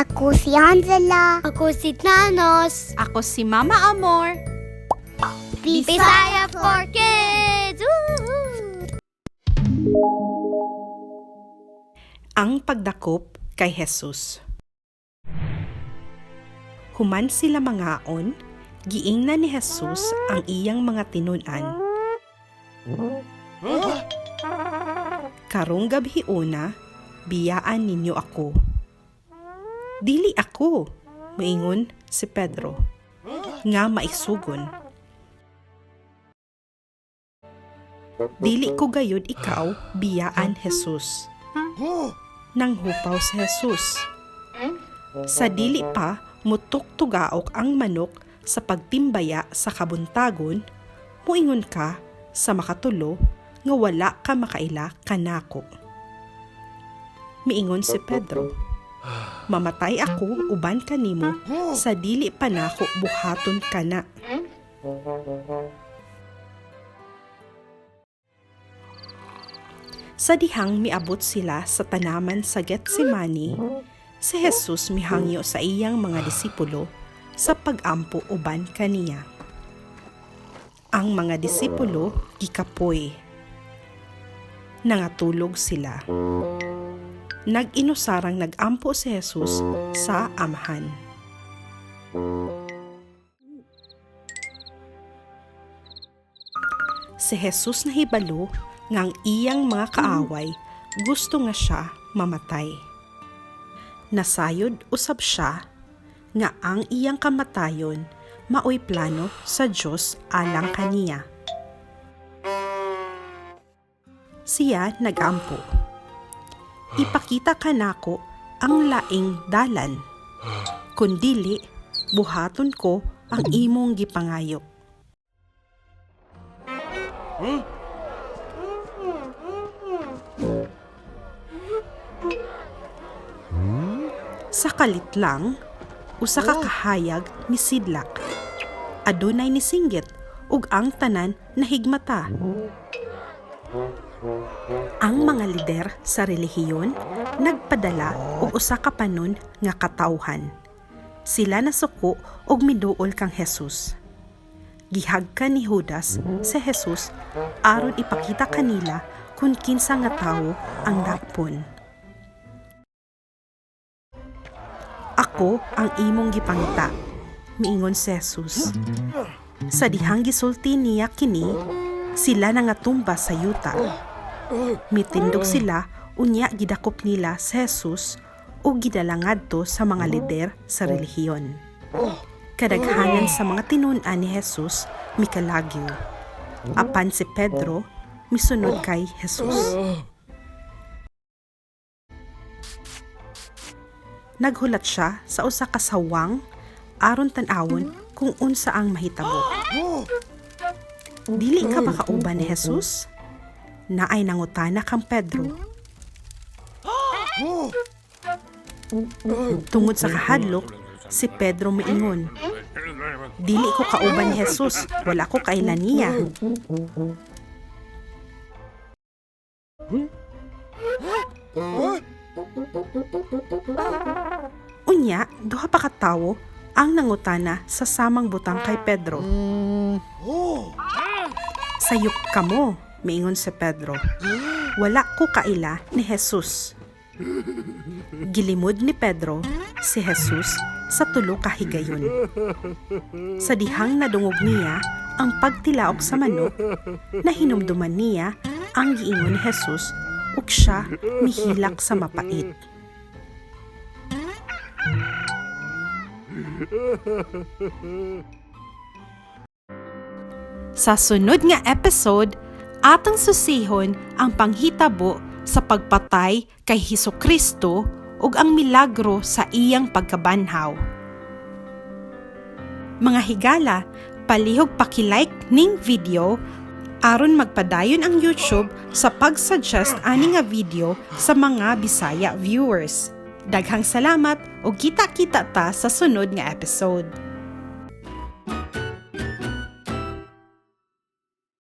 Ako si Angela. Ako si Thanos. Ako si Mama Amor. Bisaya for Kids! Woo! Ang pagdakop kay Jesus. Human sila mangaon, giingnan ni Jesus ang iyang mga tinun-an. "Karong gabhiona, biyaan ninyo ako." "Dili ako," moingon si Pedro, nga maisugon. "Dili ko gayud ikaw biyaan, Jesus." Nanghupaw si Jesus. "Sa dili pa mutuktugaok ang manok sa pagtimbaya sa kabuntagon, muingon ka sa makatulo nga wala ka makaila kanako." Miingon si Pedro, "Mamatay ako uban kanimo sa dili pa nako buhaton kana." Sa dihang miabot sila sa tanaman sa Getsemani, si Jesus mihangyo sa iyang mga disipulo sa pagampo uban kaniya. Ang mga disipulo gikapoy. Nangatulog sila. Nag-inusarang nagampo si Jesus sa Amahan. Si Jesus nahibalo nga ang iyang mga kaaway gusto nga siya mamatay. Nasayod usab siya nga ang iyang kamatayon maoy plano sa Dios alang kaniya. Siya nagampo. "Ipakita kanako ang laing dalan. Kun dili, buhaton ko ang imong gipangayo." Sa kalit lang, usa ka kahayag nisidlak. Adunay nisinggit ug ang tanan nahigmata. Ang mga lider sa relihiyon nagpadala og usa ka panon nga katawhan. Sila nasuko og miduol kang Jesus. Gihagkan ni Judas si Jesus aron ipakita kanila kung kinsa nga tawo ang dakpon. "Ako ang imong gipangita," miingon si Jesus. Sa dihang gisulti niya kini, sila nangatumba sa yuta. Mitindog sila, unya gidakop nila si Jesus ug gidala ngadto sa mga lider sa relihiyon. Kadaghanan sa mga tinun-an ni Jesus mikalagyo. Apan si Pedro misunod kay Jesus. Naghulat siya sa usa ka sawang aron tan-awon kung unsa ang mahitabo. "Dili ka ba kauban ni Jesus?" naay nangutana kang Pedro. Tungod sa kahadlok, si Pedro miingon, "Dili ko kauban ni Jesus, wala ko kaila niya." Unya, duha pa ka tawo ang nangutana sa samang butang kay Pedro. "Sayop kamo," miingon si Pedro. "Wala ko kaila ni Jesus." Gilimod ni Pedro si Jesus sa tulo ka higayon. Sa dihang nadungog niya ang pagtilaok sa manok, nahinumduman niya ang giingon ni Jesus ug siya mihilak sa mapait. Sa sunod nga episode, atong susihon ang panghitabo sa pagpatay kay Hesukristo ug ang milagro sa iyang pagkabanhaw. Mga higala, palihog paki-like ning video aron magpadayon ang YouTube sa pag-suggest ani nga video sa mga Bisaya viewers. Daghang salamat ug kita-kita ta sa sunod nga episode.